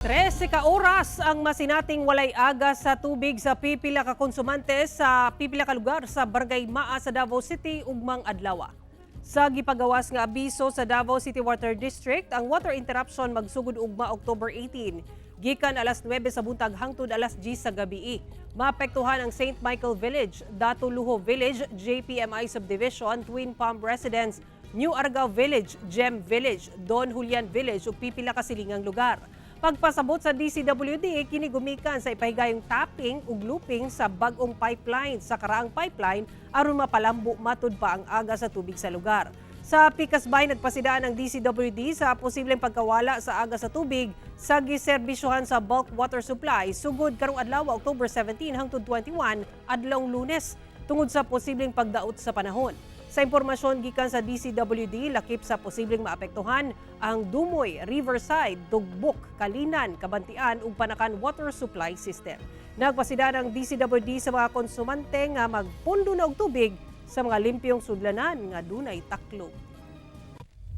13 ka oras ang masinating walay aga sa tubig sa pipila ka konsumante sa pipila ka lugar sa Barangay Maa sa Davao City ugmang adlaw. Sa gipagawas nga abiso sa Davao City Water District, ang water interruption magsugod ugma October 18 gikan alas 9 sa buntag hangtod alas 10 sa gabi. Maapektuhan ang St. Michael Village, Datu Luho Village, JPMI Subdivision, Twin Palm Residence, New Argao Village, Gem Village, Don Julian Village ug pipila ka silingang lugar. Pagpasabot sa DCWD, kini gumikan sa ipahigayong tapping ug looping sa bag-ong pipeline sa karaang pipeline aron mapalambo matud pa ang aga sa tubig sa lugar. Sa Pikas Bay, nagpasidaan ang DCWD sa posibleng pagkawala sa aga sa tubig sa giserbisyohan sa bulk water supply sugod karong adlaw, October 17, hangtod 21, adlawng Lunes, tungod sa posibleng pagdaot sa panahon. Sa impormasyon gikan sa DCWD, lakip sa posibleng maapektuhan ang Dumoy, Riverside, Dugbok, Kalinan, Kabantian ug Panacan Water Supply System. Nagpasida ang DCWD sa mga konsumante nga magpundo na og tubig sa mga limpyong sudlanan nga dunay taklob.